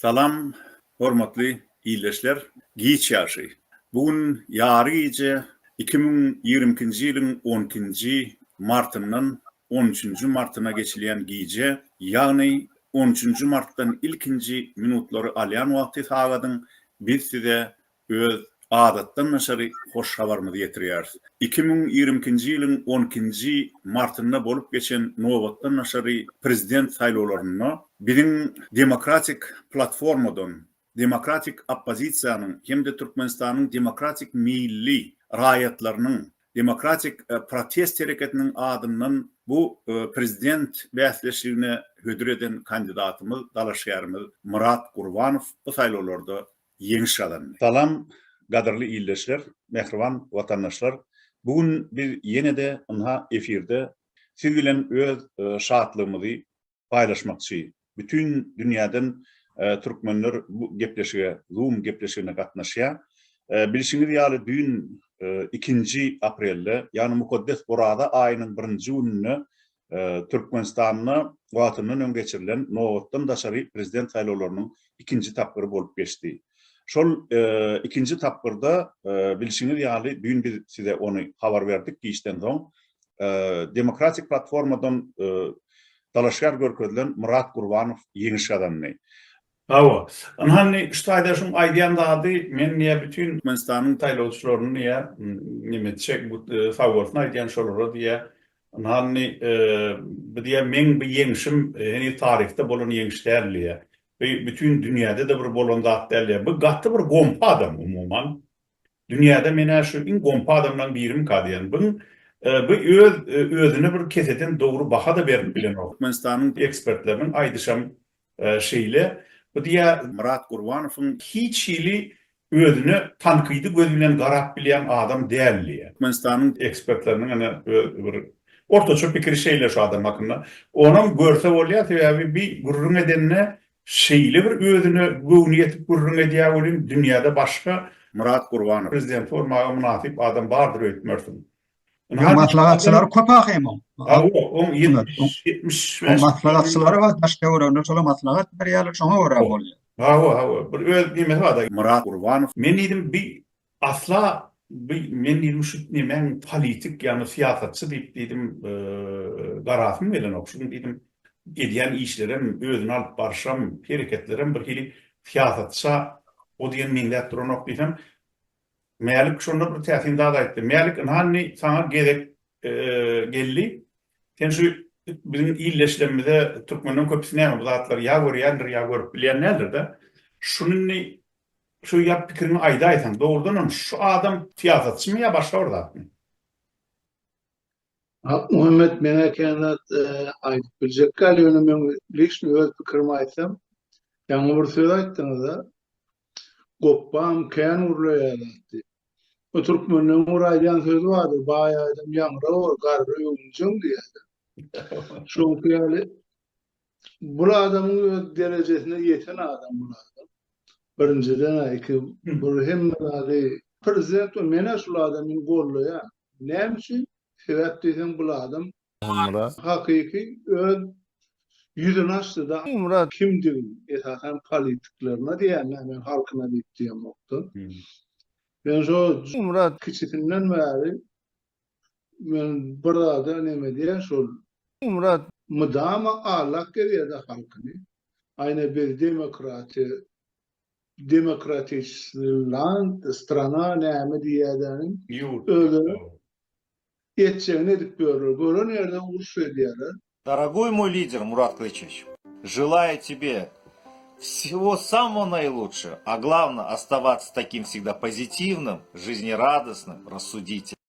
Salam hormatly ildeşler! Giç ýagşy. Bu gün ýary gije 2022-nji ýylyň on ikinji martyndan on üçünji martyna geçilýän gije, ýagny on üçünji martdan ilkinji minutlary alýan wagty sagadyň biz size öz adatdan daşary hoş habarymyzy ýetirýäris. 2022-nji ýylyň on ikinji martynda bolup geçen nobatdan daşary prezident saýlawlarynda biziň Demokratik platformadan, demokratik oppozisiýanyň hem-de Türkmenistanyň demokratik meýilli raýatlarynyň demokratik protest hereketiniň adyndan bu prezident bäsleşligine hödür eden kandidatymyz, dalaşgärimiz Myrat Gurbanow bu saýlawlarda ýeňiş gazandy. Salam gadyrly ildeşler, mähriban watandaşlar! Bu gün biz ýene-de ynha efirde siz bilen öz şatlygymyzy paýlaşmakçy. Bütin dünýäden türkmenler bu gepleşige, Zoom gepleşigine gatnaşýar. Bilşiňiz ýaly düýn ikinji aprelde, ýagny mukaddes Oraza aýynyň birinji gününde Türkmenistanda wagtyndan öň geçirilen nobatdan daşary prezident saýlawlarynyň ikinji tapgyry bolup geçdi. Şol ikinji tapgyrda bilşiňiz ýaly düýn biz size ony habar berdik giçden soň Demokratik platformadan dalaşgär görkezilen Myrat Gurbanow ýeňiş gazandy. Hawa. Ynha indi şu taýda şuň aýdýan zady men diýýär bütin Türkmenistanyň saýlawçylaryny diýýär neme etjek bu sagbolsun aýdýan şolara diýýär. Ynha indi bu diýýär meň bu ýeňşim heniz taryhda bolan ýeňiş däl diýýär. Bu bütin dünýäde-de bir bolan zat däl diýýär. Bu gaty bir gompa adam umuman. Dünýäde men-ä şu iň gompa adamlaň birimika diýen. Buň bu öz özüne bir keseden dogry baha-da berip bilenok. Türkmenistanyň ekspertleriniň aýdyşam şeýle. Bu diýýär. Myrat Gurbanowyň hiç hili özüne tankydy göz bilen garap bilýän adam däl diýýär. Türkmenistanyň ekspertleriniň ine öz bir ortaça pikiri şeýle şu adam hakynda. Onam görse bolýar, sebäbi bi gürrüň edende Şeýle bir özüne göwni ýetip gürrüň edýär welin, dünýäde başga Myrat Gurbanow. Prezident bolmaga mynasyp adam bardyr öýtmersiň. Ýa maslahatçylary köp ahym oň. Hawa, oň 75. Maslahatçylary bar daş töwereginde şola maslahat berýärler şoňa görä bolýar. Hawa, hawa, bir öz nemesi bar-da. Myrat Gurbanow. Men diýdim bi Asla bu men diýdim şu nemäň politik ýagny syýasatçy diýip diýdim garasym gelenok şuň diýdim edýän işlerem özüni alyp barşam hereketlerem bir hili syýasatça o diýen meňzäp duranok diýsem Mälik şonda bir täsin zat aýtdy Mälik ynha indi saňa gezek geldi sen şu biziň ildeşlerimize türkmenden köpüsi näme bu zatlary ýa görýändir ýa görüp bilýän däldir-de şuny indi Şu ýap pikiriňi aýdaýsaň, dogrudanam şu adam syýasatçymy ýa başga bir zatmy? Akmuhammet men-ä kän zat aýdyp biljek däl, ýöne meň liçny öz pikirimi aýtsam, ýaňy bir söz aýtdyňyz-a, Gopbam kän gürleýär zat diýip. Bu türkmenleň bir aýdýan sözi bardyr, baý adam ýaňra bor, garry öwünjeň diýýär-de. Şoňky ýaly Bul adamyň öz derejesine ýeten adam bul adam. Birinjiden iki bir hemme zady prezident we menä şul adamyny gollaýan. Näme üçin? Sebäp diýseň bul adam hakyky öz ýüzüni açdyda kimdigini esasan politiklerine diýýän men halkyna diýip diýemokda. Men şo kiçisinden bäri Men bir zada neme diýen şol. Myrat. Mydama allap gezýärde halkyny. Aýna biz demokratiýa demokratiçny land strana näme diýýädäniň özleri etjegini edip ýörler. Gören ýerde uruş edýärler. Дорогой мой лидер Мурат Клычевич, желаю тебе всего самого наилучшего, а главное оставаться таким всегда позитивным, жизнерадостным, рассудительным.